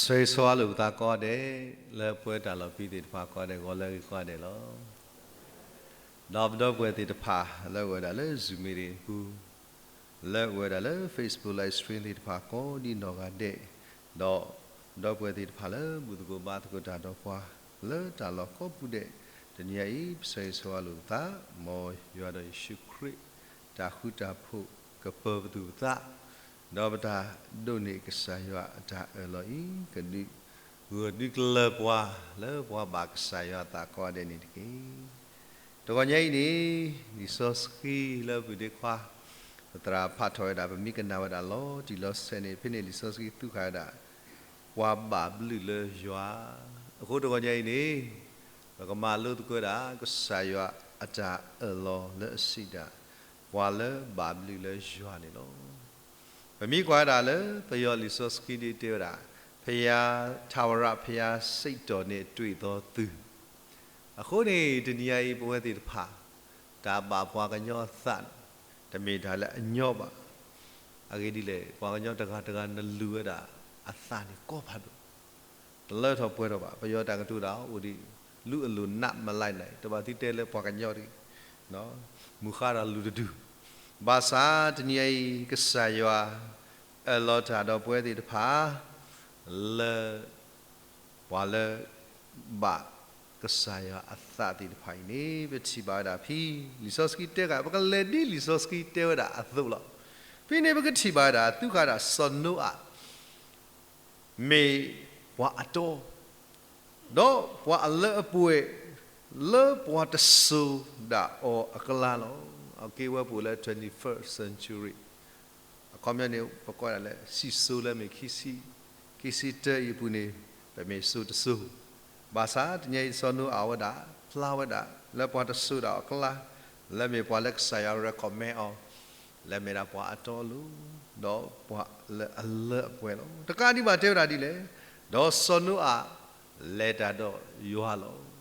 ဆိၣ်ဂ့ၤဆိၣ်ဝါလိာ်ပသးကိးဂၤဒဲး, လၢပှဲၤတၢ်လီၢ်ဖဲသ့ၣ်တဖၣ်ကိးဂၤဒဲး ဂီၤလၢအဂ့ၤကိးဂၤဒဲးလီၤ. ဒီးပဒီပုၢ်ဝဲၢ်သ့ၣ်တဖၣ် လၢအအိၣ်ဝဲဒၣ်လၢ Zoom meeting အပူၤ, လၢအအိၣ်ဝဲဒၣ်လၢ Facebook live stream သ့ၣ်တဖၣ်ကိးဒံနီၢ်ဂၤဒဲး, ဒီးပဒီပုၢ်ဝဲၢ်သ့ၣ်တဖၣ်လၢဘူၣ်သကိးဘါသကိးတၢ်ဒီးပှၤ လၢတၢ်လီၢ်ကိးပူၤဒဲး, တနံၤအံၤ ပဆိၣ်ဂ့ၤဆိၣ်ဝါလိာ်ပသး, မ်ယွၤဒီးယ့ၣ်ၡူးခရံာ် တၢ်ဃူတၢ်ဖိးကပၢၤပသူၣ်ပသး, ဒီးပတၢ်ဒိးန့ၢ်ကစၢ်ယွၤအတၢ်အၢၣ်လီၤအံၤ ကဒုးဂၢၢ်ဒုးကျၢၤပှၤ လၢပှၤဘၣ်ကစၢ်ယွၤအသးကိးဂၤဒဲးန့ၣ်တက့ၢ်. တဂီၤညါအံၤန့ၣ် လံာ်စီဆှံလၢပဒ့ခွါ ပသရၣ်ဖးထီၣ်ဝဲဒၣ် ပမ့ၢ်ကနၣ်ဝဲဒၣ်လီၤတံၢ်လီၤဆဲးန့ၣ် ဖဲန့ၣ်လံာ်စီဆှံသူဃာ်ဝဲဒၣ် ပှၤဘၣ်ဘျုးလၢယွၤ. အဃိတဂီၤညါအံၤန့ၣ် ပကမၤလိသကိးဝဲဒၣ် ကစၢ်ယွၤအတၢ်အၢၣ်လီၤလၢအစံးဒၣ် ပှၤလၢဘၣ်ဘျုးလၢယွၤန့ၣ်လီၤ. ပမ့ၢ်ကွၢ်ဝဲဒၣ်လၢ ပယီၤလံာ်စီဆှံဒ်တဲဝဲဒၣ် ဘုရား, ထာဝရဘုရားစိတ်တော်နှင့်တွေ့သောသူ, အဃိန့ၣ် တနံၤညါအံၤ ပဝဲသ့ၣ်တဖၣ် တၢ်ဘၣ်ပှၤကညီအသးန့ၣ် တမ့ၢ်တၢ်လၢအညီဘၣ်. အဂ့ၢ်ဒ်လဲၣ်, ပှၤကညီတဂၤတဂၤနလူၤဝဲဒၣ်အသးန့ၣ်ကီဖးဒိၣ်, တလၢထီၣ်ပှဲၤထီၣ်ဘၣ်. ပယီၤတၢ်ကတိၤတၢ်အိၣ်ဒံး, လူၤအလိာ်နးမလါနၤ, တဘၣ်သုတဲလၢပှၤကညီတဂ့ၤ, မုၢ်ဃါဒီးလူၤတဒူၣ်. ဘၣ်ဆၣ်တနံၤညါအံၤ ကစၢ်ယွၤ အၢၣ်လီၤတၢ်ဒီးပဝဲသ့ၣ်တဖၣ် လၢ ပှၤလၢ ဘၣ်ကစၢ်ယွၤအသးသ့ၣ်တဖၣ်အံၤန့ၣ် ပထံၣ်ဘၣ်ဝဲဒၣ်ဖဲ လံာ်စီဆှံတဲဃာ် ပကလဲၤဒ်လံာ်စီဆှံတဲဝဲဒၣ်အသိးလီၤ. ဖဲန့ၣ်ပကထံၣ်ဘၣ်ဝဲဒၣ် သုဃာ်ဒၣ်စီၤနိအၤ မ့ၢ်ပှၤအတီ ဒီးပှၤအလၢအပှဲၤ လၢပှၤတစိၤဒၣ်အီၤအကျါလီၤ. အက့ဝဲပအိၣ်လၢ twenty-first century အခီပညီန့ၣ် ပကိးဒၣ်လၢ စံၣ်စိၤလၢမ့ၢ်ခံဆံ, ခံဆံတၢအံၤအပူၤန့ၣ် ပမ့ၢ်စိၤတစိၤ, ဘၣ်ဆၣ်တနံၤအံၤစီၤနိအၤဝဲဒၣ် ဖျါဝဲဒၣ် လၢပှၤတစိၤဒၣ်အီၤအကျါ, လၢမ့ၢ်ပှၤလၢကစၢ်ယွၤ recommend အီၤ, လၢမ့ၢ်ဒၣ်ပှၤအတီအလိၤ, ဒီးပှၤလၢအလၢအပှဲၤလီၤ. တကးဒံးဘၣ်တဲဝဲဒၣ်ဒ်လဲၣ်, ဒီးစီၤနိအၤ လဲၤတၢ်ဒီးယွၤလီၤ.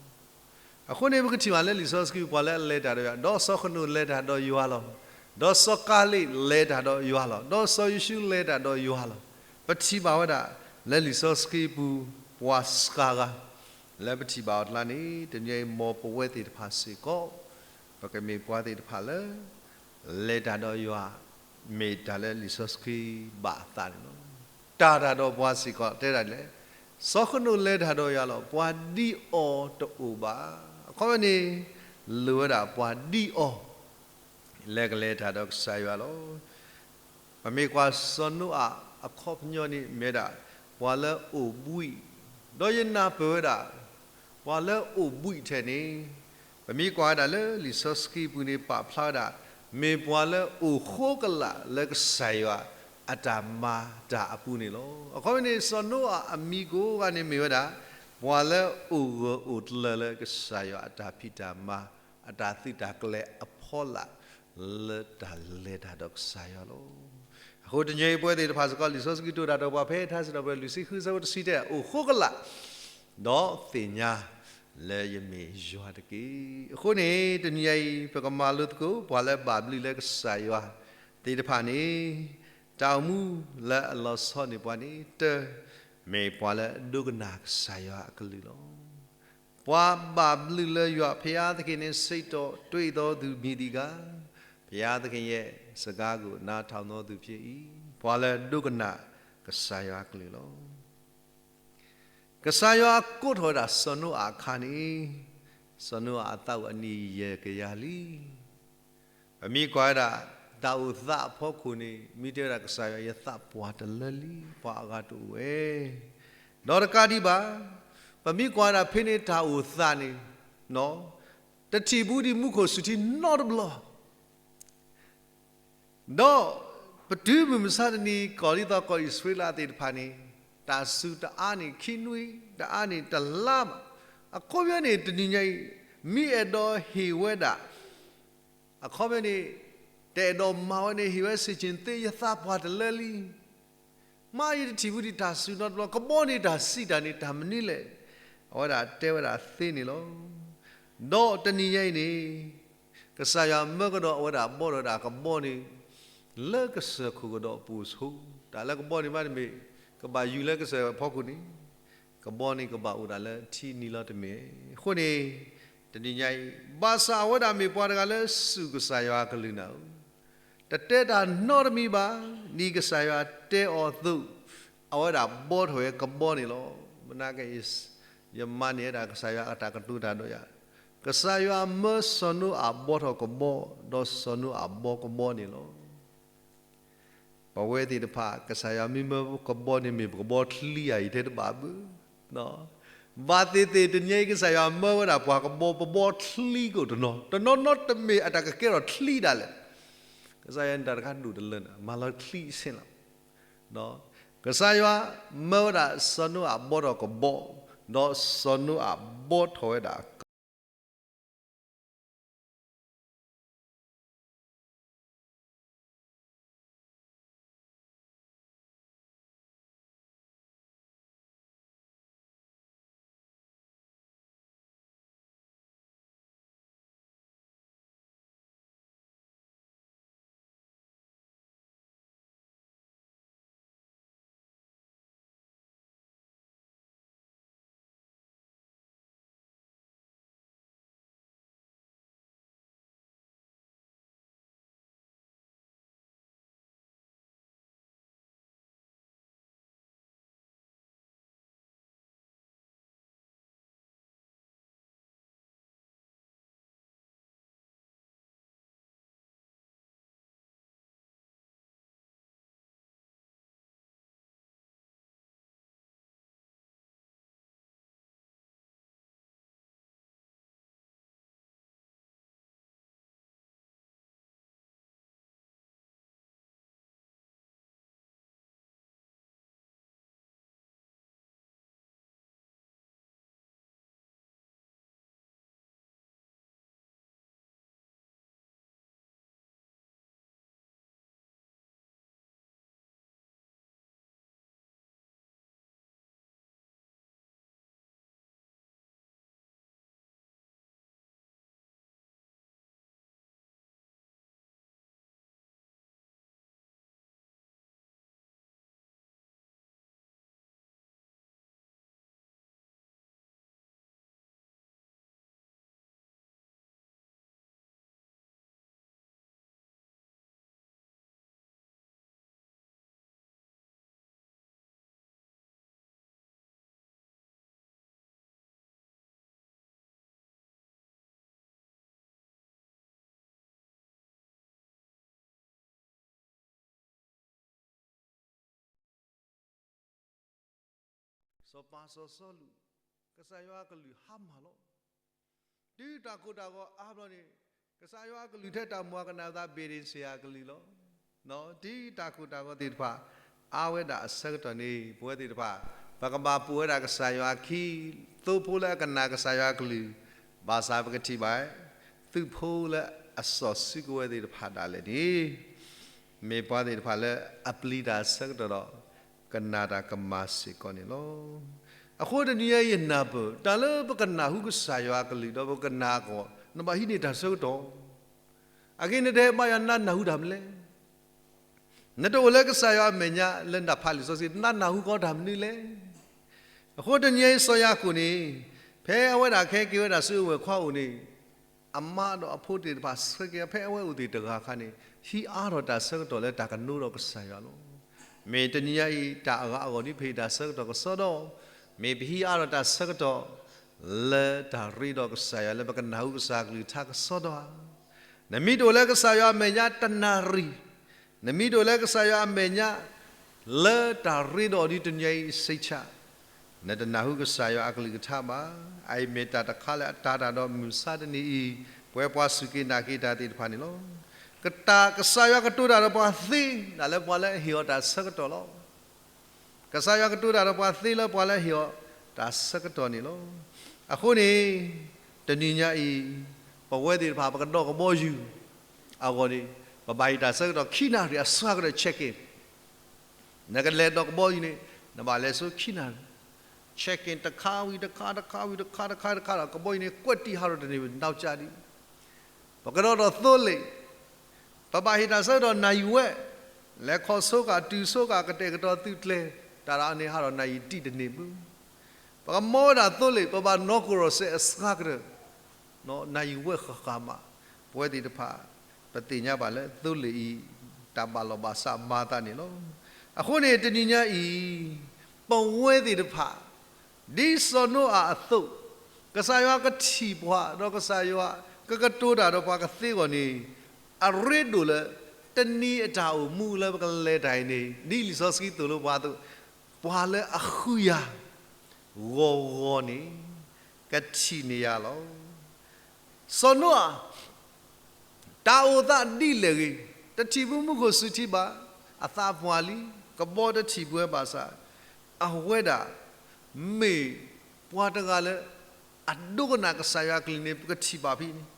အဃိန့ၣ် ပကထံၣ်ဘၣ်လၢလံာ်စီဆှံ ပှၤလၢအလဲၤတၢ်ဒီးယွၤ, ဒီးစီၤဃနိာ်လဲၤတၢ်ဒီးယွၤလီၤ. ဒီးစီၤကၤလ့းလဲၤတၢ်ဒီးယွၤလီၤ. ဒီးစီၤယိၤၡူလဲၤတၢ်ဒီးယွၤလီၤ. ပထံၣ်ဘၣ်ဝဲဒၣ် လၢလံာ်စီဆှံပူၤ ပှၤစှၤဂၤ လၢပထံၣ်ဘၣ်အီၤအကျါန့ၣ် တနံၤအံၤ မ်ပဝဲသ့ၣ်တဖၣ်စ့ၢ်ကီး ပကမ့ၢ်ပှၤသ့ၣ်တဖၣ်လၢ လဲၤတၢ်ဒီးယွၤ မ့ၢ်တၢ်လၢလံာ်စီဆှံဘၣ်အသးန့ၣ်လီၤ. တၢ်တၢ်ဒီးပှၤစ့ၢ်ကီးတဲဒၣ်ဒ်လဲၣ်, စီၤဃနိာ်လဲၤတၢ်ဒီးယွၤလီၤ. ပှၤဒ်အီၤတအိၣ်ဘၣ်. အခီပညီန့ၣ် လိၣ်ဝဲဒၣ်ပှၤဒ်အီၤ လၢကလဲၤတၢ်ဒီးကစၢ်ယွၤလီၤ. ပမ့ၢ်ကွၢ်စီၤနိအၤအခီပညီန့ၣ် မ့ၢ်ဝဲဒၣ် ပှၤလၢအိၣ်ဘှံး, ဒီးယနၢ်ပၢၢ်ဝဲဒၣ် ပှၤလၢအိၣ်ဘှံးထဲန့ၣ် ပမ့ၢ်ကွၢ်ဝဲဒၣ်လၢလံာ်စီဆှံပူၤန့ၣ် ပာ်ဖျါဝဲဒၣ် မ့ၢ်ပှၤလၢအိၣ်ဃိကလာ်လၢကစၢ်ယွၤအတၢ်မၤတၢ်အပူၤန့ၣ်လီၤ. အခီပညီန့ၣ် စီၤနိအၤအမံၤကိးဂၤန့ၣ်မ့ၢ်ဝဲဒၣ် ပှၤလၢအိၣ်ဂၢၢ်အိၣ်ကျၢၤလၢကစၢ်ယွၤအတၢ်ဖံးတၢ်မၤ အတၢ်သုးတၢ်ကျဲၤအဖီလာ် လၢတၢ်လဲၤတၢ်ဒီးကစၢ်ယွၤလီၤ. အဃိတနံၤအံၤပဝဲသ့ၣ်တဖၣ်စ့ၢ်ကီး လံာ်စီဆှံကတိၤတၢ်ဒီးပှၤဖဲထါစံးထီၣ်ပတြၢၤ လွံၢ်ဆံဃုဆၢဖိတဆံတဲ အိၣ်ဃိကလာ် ဒီးသ့ၣ်ညါလၢယမ့ၢ်ယွၤတက့ၢ်. အဃိန့ၣ် တနံၤအံၤ ပကမၤလိသကိး ပှၤလၢဘၣ်ဘျုးလၢကစၢ်ယွၤသ့ၣ်တဖၣ်န့ၣ် တၢ်အိၣ်မူလၢအလီၤဆီန့ၢ်ပှၤန့ၣ် တၢ မ့ၢ်ပှၤလၢအဒိကနၣ်ကစၢ်ယွၤအကလုၢ်လီၤ. ပှၤဘၣ်ဘျုးလၢယွၤ ဘုရားသခင်နှင့် စိတ်တော်တွေ့သောသူ မည်သည့်အခါ, ဘုရားသခင်ရဲ့ စကားကို နားထောင်သောသူ ဖြစ်၏. ပှၤလၢအဒိကနၣ်ကစၢ်ယွၤအကလုၢ်လီၤ. ကစၢ်ယွၤကိးထီၣ်ဝဲဒၣ်စီၤနိအၤအခါန့ၣ်, စီၤနိအၤအသးအိၣ်အနံၣ်ယဲၢ်ကယၤလံ. ပမ့ၢ်ကွၢ်ဝဲဒၣ် တၢ်အိၣ်သးအဖီခိၣ်န့ၣ် မ့ၢ်တဲဝဲဒၣ်ကစၢ်ယွၤ ယသးပှၢ်တလၢလံ, ပှၤအဂၤတအိၣ်ဝဲ. ဒီးတကးဒံးဘၣ်, ပမ့ၢ်ကွၢ်ဝဲဒၣ်ဖဲန့ၣ်တၢ်အိၣ်သးန့ၣ် တထံၣ်ဘူးဒံးမူခိၣ်စူၤထံနီတဘျီ ဒီးပတုၤမုၢ်မဆါတနံၤ ကီၢ်ဒ်သိးကီၢ်အံၣ်စရ့လးသ့ၣ်တဖၣ်န့ၣ် တၢ်စူၤတအါန့ၣ်ခံနွံ, တအါန့ၣ်တလါဘၣ်. အခီပညီန့ၣ် တနံၤညါအံၤ မ့ၢ်အဲၣ်ဒိးဟ့ၣ်ဝဲဒၣ် အခီပညီန့ၣ် တအဲၣ်ဒိးမၤဝဲန့ၣ် ဟ့ၣ်ဝဲစ့ၢ်ကီးသ့ ယသးပှၢ်တလၢလံ. မ့ၢ်ယတထံၣ်ဘူးဒံးတၢ်စူၤနီတဘျီ, ကဘီန့ၣ်တၢ်စံးတၢ်န့ၣ် တၢ်မနုၤလဲၣ်. အဝဲဒၣ်တဲဝဲဒၣ်သ့န့ၣ်လီၤ. ဒီးတနံၤညါအံၤန့ၣ် ကစၢ်ယွၤမၢကဒီးအဝဲဒၣ်ဘီဒီးဒၣ်ကဘီန့ၣ် လၢကစၢၢ်ခိၣ်ကဒီးအပူၤဆိ, တၢ်လၢကဘီန့ၣ်မးတမ့ၢ် က ကဘၣ်ယူၤလၢကစၢၢ်အဖီခိၣ်န့ၣ်, ကဘီန့ၣ်ကဘၣ်အိၣ်ဒၣ်လၢထံနံၤလီၤတမ့ၢ်. အဃိန့ၣ်, တနံၤညါအံၤ, ဘၣ်ဆၣ်အဝဲဒၣ်မ့ၢ်ပှၤတဂၤလၢစူၢ်ကစၢ်ယွၤအကလုၢ်နၢ်ဧၢ, တတဲတၢ်နီတမံၤဘၣ်, ဒ်ကစၢ်ယွၤတဲအီၤအသိး, အဝဲဒၣ်ဘီထီၣ်ဝဲကဘီန့ၣ်လီၤ. မနၤက့, ယမၤန့ၢ်ဝဲဒၣ်ကစၢ်ယွၤအတၢ်ကတိၤတၢ်ဒီးယၤ, ကစၢ်ယွၤမၢစီၤနိအၤဘီထီၣ်ကဘီ, ဒီးစီၤနိအၤဘီကဘီန့ၣ်လီၤ. ပဝဲသ့ၣ်တဖၣ် ကစၢ်ယွၤမ့ၢ်မၢကဘီန့ၣ် မ့ၢ်ပကဘီချံဧါအံၤ ထဲတဘၣ်ဘၣ်. ဘၣ်သ့ၣ်သ့ၣ်တနံၤအံၤ ကစၢ်ယွၤမၢဝဲဒၣ်ပှၤကဘီ ပဘီချံကိးတနီၤ, တနီၤနီတမ့ၢ်အတၢ်ကကဲထီၣ်ချံဒၣ်လဲာ်. ကစၢ်ယွၤန့ၣ်တၢ်တခါဒိၣ်တလၢန့ၣ် မၤလီၤချံဆ့လီၤ. ကစၢ်ယွၤမၢဝဲဒၣ်စီၤနိအၤဘီထီၣ်ကဘီ, ဒီးစီၤနိအၤဘီထီၣ်ဝဲဒၣ်စီၤပၤစီၤစီလူး, ကစၢ်ယွၤအကလုၢ်ဟါမၢ်လီၤ. တုၤတၢ်ကိၢ်တၢ်ဂီၤအါဘျီန့ၣ်, ကစၢ်ယွၤအကလုၢ်ထဲတၢ်မိၣ်အကနၣ်သး ဘ့ၣ်ဒ့ၣ်စ့ၢ်အကလုၢ်လီၤ. တုၤတၢ်ကိၢ်တၢ်ဂီၤသ့ၣ်တဖၣ် အါဝဲဒၣ်အဆၢကတီၢ်န့ၣ် ပဝဲသ့ၣ်တဖၣ် ပကဘၣ်ပိာ်ဝဲဒၣ်ကစၢ်ယွၤအခံ, သိဖိလၢအကနၣ်ကစၢ်ယွၤအကလုၢ်, ဘၣ်ဆၣ်ပကထံၣ်ဘၣ် သုးဖိလၢအစီၣ်စုကဝဲၤသ့ၣ်တဖၣ်ဒၣ်လဲာ်န့ၣ် မ့ၢ်ပှၤသ့ၣ်တဖၣ်လၢအပျံၤတၢ်ဆၢကတီၢ်ဒီး ကနၣ်တၢ်ကမၣ်စ့ၢ်ကီးန့ၣ်လီၤ. အဃိတနံၤအံၤယနၢ်ပၢၢ် တၢ်လၢပကနၢ်ဟူကစၢ်ယွၤအကလုၢ်ဒီးပကနၢ်အဂီၢ် နဘၣ်ဟံးန့ၢ်တၢ်ဆၢကတီၢ်, အဂ့ၢ်နတဟဲဘါယွၤ နနၢ်ဟူတၢ်မနုၤလဲၣ်. နတအိၣ်လၢကစၢ်ယွၤအမဲာ်ညါလၢနတၢ်ဖးလံာ်စီဆှံ နနၢ်ဟူဃီတၢ်မနုၤလဲၣ်. အဃိတနံၤအံၤစီၤယၤကိာ်န့ၣ် ဖဲအဝဲဒၣ်ကဟဲက့ၤဝဲဒၣ်ဆူအဝဲၢ်ခွါအိၣ်န့ၣ် အမါဒီးအဖိသ့ၣ်တဖၣ်ဆှၢက့ၤ ဖဲအဝဲအိၣ်သ့ၣ်တဂၤအခါန့ၣ် ဟံးအါထီၣ်တၢ်ဆၢကတီၢ်လၢတၢ်ကနိဒီးကစၢ်ယွၤလီၤ. မ့ၢ်တနံၤညါအံၤ တၢ်အဂၤအဂီၢ်ဒ်ပဟ့ၣ်တၢ်ဆၢကတီၢ်ကစီဒီ, မ့ၢ်ပဟံးအါထီၣ်တၢ်ဆၢကတီၢ် လၢတၢ်ရ့ဒီးကစၢ်ယွၤ လၢပကနၢ်ဟူကစၢ်အကလုၢ်ကထါကစီဒီဧါ. နမ့ၢ်တအိၣ်လၢကစၢ်ယွၤအမဲာ်ညါတနၣ်ရံၣ်, နမ့ၢ်တအိၣ်လၢကစၢ်ယွၤအမဲာ်ညါ လၢတၢ်ရ့ဒီးဒ်တနံၤအံၤစ့ၢ်ကီး နတနၢ်ဟူကစၢ်ယွၤအကလုၢ်ကထါဘၣ်. အအံၤမ့ၢ်တၢ်တခါလၢအတၤတၢ်ဒီးမုၢ်မဆါတနံၤအံၤ ပဝဲပှၤစူၢ်က့ၤနာ်က့ၤတၢ်သ့ၣ်တဖၣ်န့ၣ်လီၤ. ကစၢ်ယွၤကတိၤတၢ်ဒီးပှၤသ့ဒၣ်လၢပှၤလၢအဟ့ၣ်အီၤတၢ်ဆၢကတီၢ်လီၤ. ကစၢ်ယွၤကတိၤတၢ်ဒီးပှၤသ့လၢပှၤလၢအဟ့ၣ်အီၤတၢ်ဆၢကတီၢ်န့ၣ်လီၤ. အဃိန့ၣ် တနံၤညါအံၤ ပဝဲသ့ၣ်တဖၣ် ပကဒီးကဘီယူၤအဂီၢ်န့ၣ် ပဘၣ်ဟ့ၣ်တၢ်ဆၢကတီၢ်ခံနၣ်ရံၣ်အစှၤကတၢၢ် check in. နကလဲၤဒီးကဘီယူၤန့ၣ် နဘၣ်လဲၤဆူခံနၣ်ရံၣ် check in တခါဝံၤတခါ တခါဝံၤတခါ တခါတခါဒီး ကဘီယူၤန့ၣ် ကွဲးတံၢ်ဟးထီၣ်တန့ၢ် နောက်ကျဒံး ပကဒီးဒီးသိလ့ၣ်, ပဘၣ်ဟ့ၣ်တၢ်ဆၢကတီၢ်နၣ်ရံၣ်ဝဲ, လဲၤခီၣ်ဆိကၣ်တုၤဆိကၣ် ကတဲာ်ကတီၤသုးကျဲၤ တၢ်ဒီးအန့ၣ်ဟးဒီးနၣ်ယံာ်တံၢ်တန့ၢ်ဘၣ်. ပကမီဝဲဒၣ်သိလ့ၣ် ပဘၣ်နီၢ်ကီၢ်ရီၣ်စဲးအစှၤကတၢၢ် နၣ်ယံာ်ဝဲဃၣ်ဃၣ်မး. ပဝဲသ့ၣ်တဖၣ် ပသ့ၣ်ညါဘၣ်လၢသိလ့ၣ်အံၤ တၢ်ဘၣ်လီၢ်ဘၣ်စးမၤအသးန့ၣ်လီၤ. အဃိန့ၣ် တနံၤညါအံၤ ပဝဲသ့ၣ်တဖၣ် ဒ်စီၤနိအၤအသိး, ကစၢ်ယွၤကထံၣ်ပှၤ ဒီးကစၢ်ယွၤကကတိၤတၢ်ဒီးပှၤကသ့အဂီၢ်န့ၣ်, အရ့ဒိၣ်လၢ တနံၤအတၢ်အိၣ်မူလၢပကလဲၤတၢ်အံၤန့ၣ် ဒ်လံာ်စီဆှံသိၣ်လိပှၤအသိး, ပှၤလၢအဃုယၤ ဂီၤဂီၤန့ၣ် ကထံၣ်န့ၢ်ယၤလီၤ. စီၤနိအၤ တၢ်အိၣ်သးဒ်လဲၣ်ဂ့ၤ, တထံၣ်ဘၣ်မူခိၣ်စူၤထံဘၣ်, အသးပှၢ်လံ, ကဘီတထံၣ်ဘၣ်ဝဲဘၣ်ဆၣ်, အဝဲဒၣ် မ့ၢ်ပှၤတဂၤလၢ အဒိကနၣ်ကစၢ်ယွၤအကလုၢ်န့ၣ် ပကထံၣ်ဘၣ်ဖဲန့ၣ်,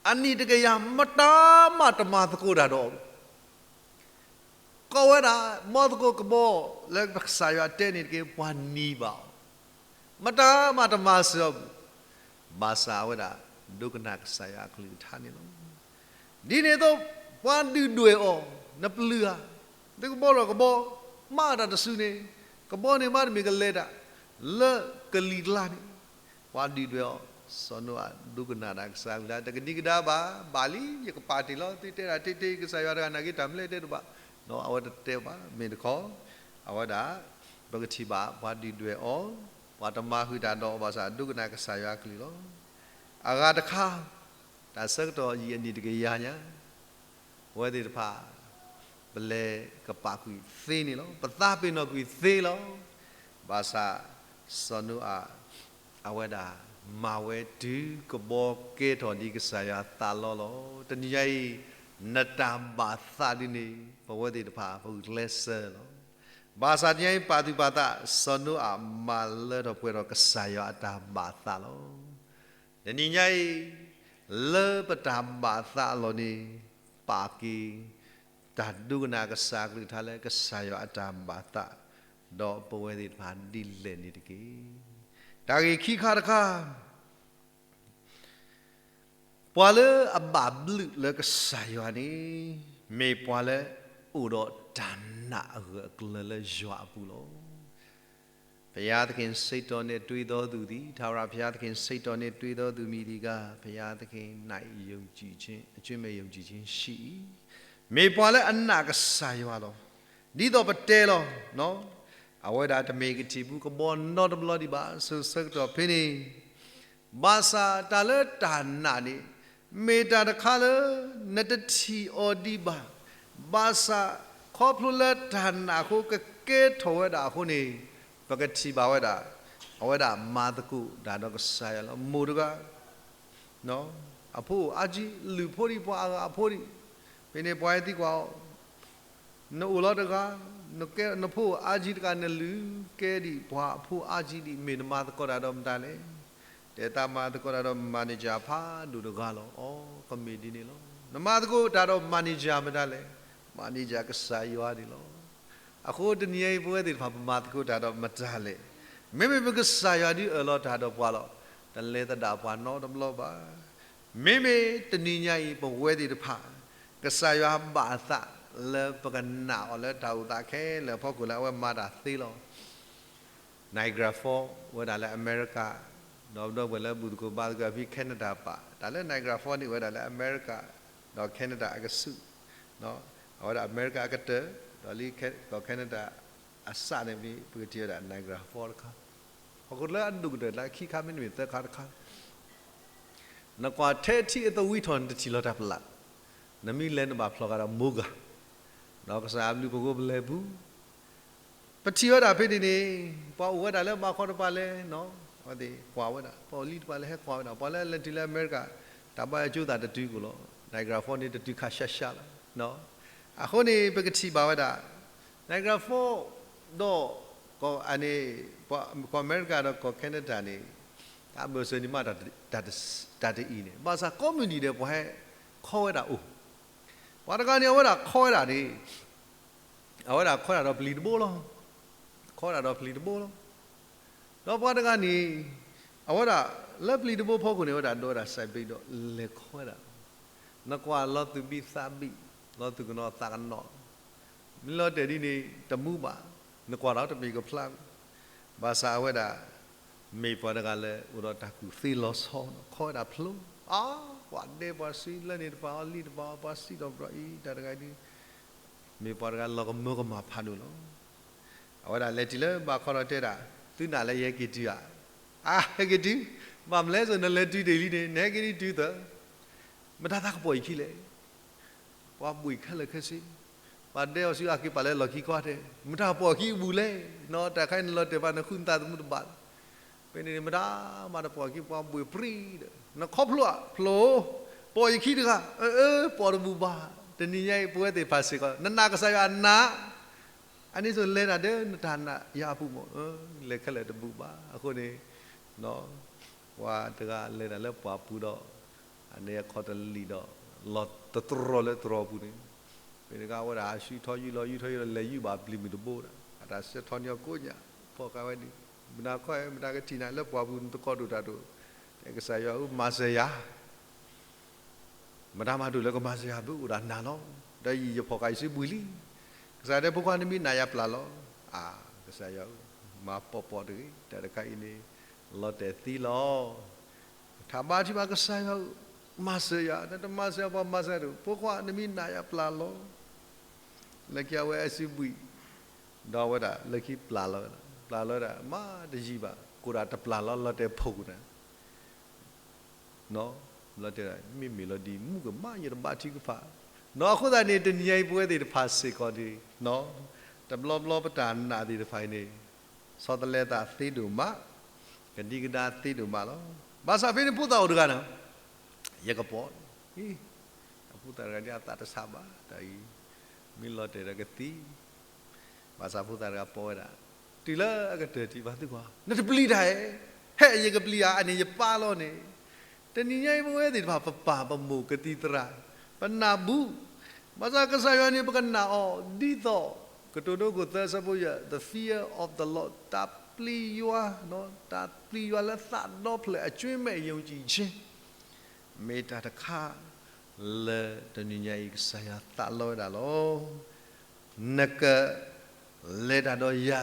အနံၣ်တကယၤမတၤမးတမၤသကိးတၢ်ဒီး ကိးဝဲဒၣ် ဘီသကိးကဘီလၢကစၢ်ယွၤတဲန့ၣ်တက့ၢ် ပှၤနံၤဘၣ်အီၤ, မတၤမးတမၤစၢၤအီၤဘၣ်, ဘၣ်ဆၣ်အဝဲဒၣ် ဒိကနၣ်ကစၢ်ယွၤအကလုၢ်ကထါန့ၣ်လီၤ. ဒ်န့ၣ်အသိး ပှၤဒုၣ်ဒွဲၣ်အီၤ နပျုၢ်ဧါ, သုကဘီဒီးကဘီ, မၤတၢ်တစုန့ၣ်, ကဘီန့ၣ်မးတမ့ၢ်ကလဲၤတၢ် လၢကလံၤကျါန့ၣ် ပှၤဒုၣ်ဒွဲၣ်အီၤ, စီၤနိအၤဒိကနၣ်တၢ်ကစၢ်အကလုၢ် တကနံၤကဒါဘၣ်, ဘၣ်လံ ယကပာ်တ့ၢ်လီၤ သုတဲဒၣ်တ့ၢ်တ့ၢ် ကစၢ်ယွၤတဂၤနာ်က့ တၢ်မနုၤလဲၣ်တဲတဘၣ်, အဝဲတတဲဘၣ် မ့ၢ်တခီ, အဝဲဒၣ် ပကထံၣ်ဘၣ် ပှၤဒုၣ်ဒွဲၣ်အီၤ, ပှၤတမၤဃုာ်တၢ်ဒီးအီၤဘၣ်ဆၣ် ဒိကနၣ်ကစၢ်ယွၤအကလုၢ်လီၤ. အဂၤတခါ, တၢ်ဆၢကတီၢ်ယံာ်အနံၣ်တကယၤညါ ပဝဲသ့ၣ်တဖၣ် ပလဲၤကပာ်ကွံာ်သ့န့ၣ်လီၤ. ပသးပ့ၤနီၣ်ကွံာ်သ့လီၤ. ဘၣ်ဆၣ် စီၤနိအၤ အဝဲဒၣ်မၤဝဲတုၤကဘီကဲထီၣ်ဒံးကစၢ်ယွၤသးလီလီၤ. တနံၤညါအံၤ နတၢ်ဘၣ်သးဒ်န့ၣ် ပဝဲသ့ၣ်တဖၣ် ပဂုာ်ကျဲးစၢးလီၤ. ဘၣ်ဆၣ်တနံၤညါအံၤ ပာ်သူၣ်ပာ်သး စီၤနိအၤမၤလၢထီၣ်ပှဲၤထီၣ်ကစၢ်ယွၤအတၢ်ဘၣ်သးလီၤ. တနံၤညါအံၤ လၢပတၢ်ဘၣ်သးအလီၢ်န့ၣ် ပာ်က့ၤ တၢ်ဒိကနၣ်ကစၢ်အကလုၢ်ကထါလၢကစၢ်ယွၤအတၢ်ဘၣ်သး ဒီးပဝဲသ့ၣ်တဖၣ်ဒ်လဲၣ်န့ၣ်တက့ၢ်. တၢ်ဂ့ၢ်ခံခါတခါ, ပှၤလၢအဘၣ်ဘျုးလၢကစၢ်ယွၤန့ၣ် မ့ၢ်ပှၤလၢအိၣ်ဒီးတၢ်နာ်အဂၢၢ်အကျၢၤလၢယွၤအပူၤလီၤ. ဘုရားသခင်စိတ်တော်နဲ့တွေ့သောသူသည် ထာဝရဘုရားသခင်စိတ်တော်နဲ့တွေ့သောသူမည်သည်ကား ဘုရားသခင်၌ယုံကြည်ခြင်း အကျွန်ုပ်ယုံကြည်ခြင်းရှိ၏. မ့ၢ်ပှၤလၢအနာ်ကစၢ်ယွၤလီၤ. ဒ်သိးပတဲလီၤ, အဝဲဒၣ်တမ့ၢ်ကထံၣ်ဘၣ်ကဘီနီတဘျီဒံးဘၣ် ဆၢကတီၢ်ဖဲန့ၣ် ဘၣ်ဆၣ်တၢ်လၢတၢ်နာ်န့ၣ် မ့ၢ်တၢ်တခါလၢ နတထံၣ်အီၤဒံးဘၣ်, ဘၣ်ဆၣ် ခီဖျိလၢတၢ်နာ်အဃိကကဲထီၣ်ဝဲဒၣ်အဃိန့ၣ် ပကထံၣ်ဘၣ်ဝဲဒၣ် အဝဲဒၣ်မၤသကိးတၢ်ဒီးကစၢ်ယွၤလီၤ. မိၢ်တဂၤ အဖိအိၣ်အါကံ, လုၢ်ဖိဒံးပှၤအဂၤအဖိဒံး, ဖဲန့ၣ်ပှၤဟဲသံကွၢ်အီၤ နအိၣ်လီၤတဂၤ, နကဲနဖိအိၣ်အါကံတဂၤ နလုၢ်ကဲဒံးပှၤအဖိအါကံဒံး မ့ၢ်နမၤသကိးတၢ်ဒီးမတၤလဲၣ်. တဲသးမၤသကိးတၢ်ဒီး manager ဖးဒိၣ်တဂၤလီၤ. အိ ကမ့ၢ်ဒ်န့ၣ်လီၤ. နမၤသကိးတၢ်ဒီး manager မတၤလဲၣ်. manager ကစၢ်ယွၤန့ၣ်လီၤ. အဃိတနံၤအံၤ ပဝဲသ့ၣ်တဖၣ် ပမၤသကိးတၢ်ဒီးမတၤလဲၣ်. မ့မ့ၢ်ပကစၢ်ယွၤဒုးအၢၣ်လီၤတၢ်ဒီးပှၤလီၤ. တလဲၤသဒၣ်ပှၤနီတဘျီဘၣ်. မ့မ့ၢ်တနံၤညါအံၤ ပဝဲသ့ၣ်တဖၣ် ကစၢ်ယွၤဘၣ်အသးလၢပကနာ်အီၤလၢတၢ်အိၣ်သးခဲလၢာ်အဖီခိၣ်လၢအဝဲမၤတၢ်သ့လီၤ. Niagara Falls ဝဲဒၣ်လၢအမဲရကၤ, ဒီးဒီပုၢ်ဝဲၢ်လၢဘူၣ်သကိးဘါသကိးဖဲ Canada ပာ်, တၢ်လၢ Niagara Falls န့ၣ် ဝဲဒၣ်လၢအမဲရကၤ ဒီး Canada အကဆူး, အဝဲဒၣ်အမဲရကၤအကတၢၢ်, ဒီးလၢ Canada အစးန့ၣ်မ့ၢ် ပကထံၣ်ဝဲဒၣ် Niagara Falls တခါ, ဟီၣ်ခိၣ်လၢအဒိၣ်ကတၢၢ်လၢခံခါမ့တမ့ၢ်သၢခါတခါ နကွၢ်ထဲထံအသဝံထီၣ် နတထံၣ်လီၤတၢ်ပလၢ်, နမ့ၢ်လဲၤနဘၣ်ဖျိးဃာ်ဒီးမိၢ်ဂၤ, ဒီးကစၢ်အဘျုးဖှိၣ်ဖိပလဲၤပူၤ, ပထံၣ်ဝဲဒၣ်ဖဲန့ၣ်န့ၣ်, ပှၤအိၣ်ဝဲဒၣ်လၢဘးခီတပၤလဲၣ်, အဝဲသ့ၣ်ကွၢ်ဝဲဒၣ်, ပှၤအိၣ်လံတပၤလဲၣ်ဟဲကွၢ်ဝဲဒၣ်, ပှၤလၢလဲၤတုၤလၢအမဲရကၤ, တၢ်ဘါယွၤကၠိသးတတုၤကိာ်လီၤ, Niagara Falls န့ၣ်တတုၤခးရှါရှါလီၤ. အဃိန့ၣ် ပကထံၣ်ဘၣ်ဝဲဒၣ် Niagara Falls ဒီး ကီၢ်အန့ၣ်, ကီၢ်အမဲရကၤဒီးကီၢ် Canada န့ၣ် တၢ်ဘၢၣ်စၢၤန့ၣ်မး တၢ်တအံၤန့ၣ်, ဘၣ်ဆၣ်ကိးမုၢ်နံၤဒဲး ပှၤဟဲခီဝဲဒၣ်အိၣ်, ပှၤတဂၤန့ၣ် အဝဲဒၣ်ခီဝဲဒၣ်န့ၣ်, အဝဲဒၣ်ခီဒၣ်ဒီးပျံၤတဘိလီၤ, ခီဒၣ်ဒီးပျံၤတဘိလီၤ. ဒီးပှၤတဂၤန့ၣ် အဝဲဒၣ်လၢပျံၤတဘိဖီခိၣ်န့ၣ် အဝဲဒၣ်ဒိးဝဲဒၣ်စဲးဘ့ၣ်ဒီးလဲၤခီဝဲဒၣ်, နကွၢ်လီၤသူၣ်ဘံၣ်သးဘံၣ်, လီၤသူၣ်ကနီၤသးကနီၤ, မ့ၢ်လီၤတဲာ်ဒ်န့ၣ် တမူဘၣ် နကွၢ်ဒီးတမ့ၢ်ကဖျါဘၣ်. ဘၣ်ဆၣ်အဝဲဒၣ် မ့ၢ်ပှၤတဂၤလၢအိၣ်ဒီးတၢ်ကူၣ်သ့လီၤဆီ, ခီဝဲဒၣ်ဖျိ, အါ, ပှၤဒဲပှၤဆှံလၢန့ၣ်တဖၣ် အီၣ်လံတဖၣ် ပှၤစံးထီၣ်ပတြၢၤအံၤ တၢ်တဂၤဒုး မ့ၢ်ပှၤတဂၤလီၤကမၢကမၣ်ဖးဒိၣ်လီၤ. အဝဲဒၣ်လဲၤတုၤလၢဘၣ်ခီဒီးတဲဒၣ်, သုနာ်လၢယဟဲက့ၤတုၤဧါ. အါ, ဟဲက့ၤတုၤ, ဘၣ်မနုၤလဲၣ် နလဲၤတုၤဒ်လံန့ၣ် နဟဲက့ၤဒုးတုၤသၢ, မတၤသးကပီၤအခံလဲၣ်. ပှၤဘှံးခဲလၢာ်ခဲဆ့, ပှၤဒဲအီၤဆူအက့ၤပာ်လၢလီၢ်ခံကွၢ်တဲ, မတၤပီၤအခံအဘူးလဲၣ်. နီၢ်တၢ်ခါအံၤနလီၤတဲာ်ဘၣ် နဃုနသးသမူတဘၣ်လၢၤ. ဖဲန့ၣ်မတၤမၤတပီၤအခံ ပှၤဘှံးပြံဒီး နခီဖျိဧါ ဖျိ, ပီၤယခံတဂၤ, အၢ ပီၤတဘူးဘၣ်. တနံၤညါအံၤ ပဝဲသ့ၣ်တဖၣ်စ့ၢ်ကီး နနာ်ကစၢ်ယွၤနာ်, အန့ၣ်ဆိလဲၤတၢ်ဒီးနတၢ်နာ်ယၤအပူၤမး, လဲၤခဲလၢာ်တဘူးဘၣ်. အဃိန့ၣ် ပှၤတဂၤလဲၤတၢ်လၢပှၢ်ပူၤဒီး အန့ၣ်အခီၣ်တလံာ်ဒီး လီၤတတြီၤလၢတြီၤပူၤန့ၣ်, မ့ၢ်တဂၤဝဲဒၣ် ဟးဆူထီယူၢ်လီၤ ယူၢ်ထီယူၢ်ဒီး လဲၤယူၢ်ဘၣ်ပျံၤမုၢ်တဘိဒီး အတၢ်ဆှၢထီၣ်န့ၢ်အီၤကိးညါ, ဖီၣ်ဃာ်ဝဲဒၣ်, မတၤခီ မတၤကထံၣ်နၤလၢပှၢ်ပူၤ နသကိးဒိၣ်တၢ်ဒိၣ်, ကစၢ်ယွၤဧၢ မၤစၢၤယၤ မတၤမၤဒိၣ်လၢကမၤစၢၤယၤဘၣ် အိၣ်ဒၣ်နၤလီၤ. ဒီးယံာ်ယဖီၣ်ဃာ်ယစုဘှံးလံ. ကစၢ်ယွၤတဲ ဖိခွါ နမ့ၢ်နာ်ယၤပျၢ်လီၤ. အါ, ကစၢ်ယွၤဧၢ, မၤပိာ်ပိာ်တဂ့ၤ, တၢ်တခါအံၤန့ၣ် လီၤတဲာ်သံလီၤ. ထးဘါထုကဖၣ် ကစၢ်ယွၤဧၢ, မၤစၢၤယၤ, နတမၤစၢၤယၤ ပှၤမၤစၢၤတဂ့ၤ, ဖိခွါ နမ့ၢ်နာ်ယၤပျၢ်လီၤ. လၢခံအဝဲအစုဘှံး, ဒီးအဝဲဒၣ်လၢခံပျၢ်လီၤဝဲဒၣ်, ပျၢ်လီၤဝဲဒၣ် မ့ၢ်တယံာ်ဘၣ်, ကိးဒၣ်တပျၢ်လီၤ လီၤတဲာ်ဖီၣ်ကွံာ်နၤ လီၤတဲာ်ဒၣ် မ့မ့ၢ်လီၤဒ်မုၣ်ကမၣ် ယတဘါထုကဖၣ်. နီၢ်အဃိသတးန့ၣ် တနံၤညါအံၤ ပဝဲသ့ၣ်တဖၣ်စ့ၢ်ကီးန့ၣ်, တဘျီဘျီပတၢ်နာ်သ့ၣ်တဖၣ်အံၤန့ၣ် ဆီတလဲသးသ့ဒိၣ်မး, ကဒံကဒါသ့ဒိၣ်မးလီၤ. ဘၣ်ဆၣ်ဖဲန့ၣ်ဖိသၣ်အိၣ်တဂၤန့ၣ်, ယကပီၤ, အဖိသၣ်တဂၤဒ်အသးတဆါဘၣ်, တၢ်အံၤ မ့ၢ်လီၤတဲာ်ဒီးကသံ ဘၣ်ဆၣ်ဖိသၣ်တဂၤပီၤဝဲဒၣ်, တုၤလၢအကတၢၢ်ထံၣ်ဘၣ်သုကွၢ်, နတပျံၤတၢ်ဧါ, ဟဲယကပျံၤဧါ, အန့ၣ်ယပၢ်လီၤန့ၣ်. တနံၤညါအံၤ ပဝဲသ့ၣ်တဖၣ် ပပၢ်ပမိၢ်ကသံၣ်သရၣ်, ပနၢ်ဘူး, ဘၣ်ဆၣ်ကစၢ်ယွၤန့ၣ် ပကနာ်အီၤဒ်သိး ကတိၤဒိခိၣ်သၢဆၢဖိယဲၢ်, the fear of the Lord, တၢ်ပျံၤယွၤ, တၢ်ပျံၤယွၤလၢသးဒီဖျၢၣ် အကၠွ့မဲာ်ယုံကြည်ခြင်း မ့ၢ်တၢ်တခါ လၢတနံၤညါအံၤ ကစၢ်ယွၤသးလီဝဲဒၣ်လီၤ. နကလဲၤတၢ်ဒီးယၤ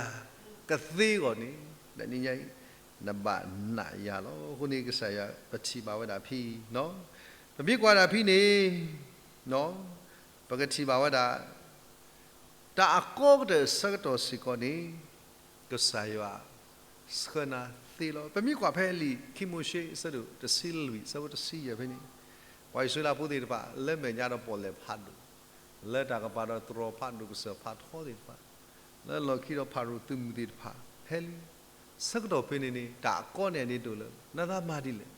ကသ့အဂီၢ်န့ၣ်, တနံၤညါအံၤ နဘၣ်နာ်ယၤလီၤ. အဃိန့ၣ် ကစၢ်ယွၤ ပထံၣ်ဘၣ်ဝဲဒၣ်ဖဲ, ပမ့ၢ်ကွၢ်ဒၣ်ဖဲန့ၣ်, ပကထံၣ်ဘၣ်ဝဲဒၣ် တၢ်အကီကတၢၢ်ဆၢကတီၢ်စ့ၢ်ကီးန့ၣ် ကစၢ်ယွၤဆှၢနၤသ့လီၤ. ပမ့ၢ်ကွၢ်ဖဲလံာ်ခံမိၤၡ့ အဆၢဒိၣ်တဆံလွံၢ် အဆၢဖိတဆံယဲၢ်ဖဲန့ၣ်, ပှၤအံၣ်စရ့လးဖိသ့ၣ်တဖၣ် လၢမဲာ်ညါဒီးပီၣ်လဲၣ်ဖးဒိၣ်, လၢတၢ်ကပၤဒီးတြီၤဖးဒိၣ် ကစၢၢ်ဖးထီသ့ၣ်တဖၣ်, လၢလီၢ်ခံဒီးဖၤရိၤသုးမုၢ်သ့ၣ်တဖၣ် ဟဲလံ. ဆၢကတီၢ်ဖဲန့ၣ်န့ၣ် တၢ်အကီန့ၣ်န့ၣ်ဒိၣ်လၢ နသးမၤဒ်လဲၣ်,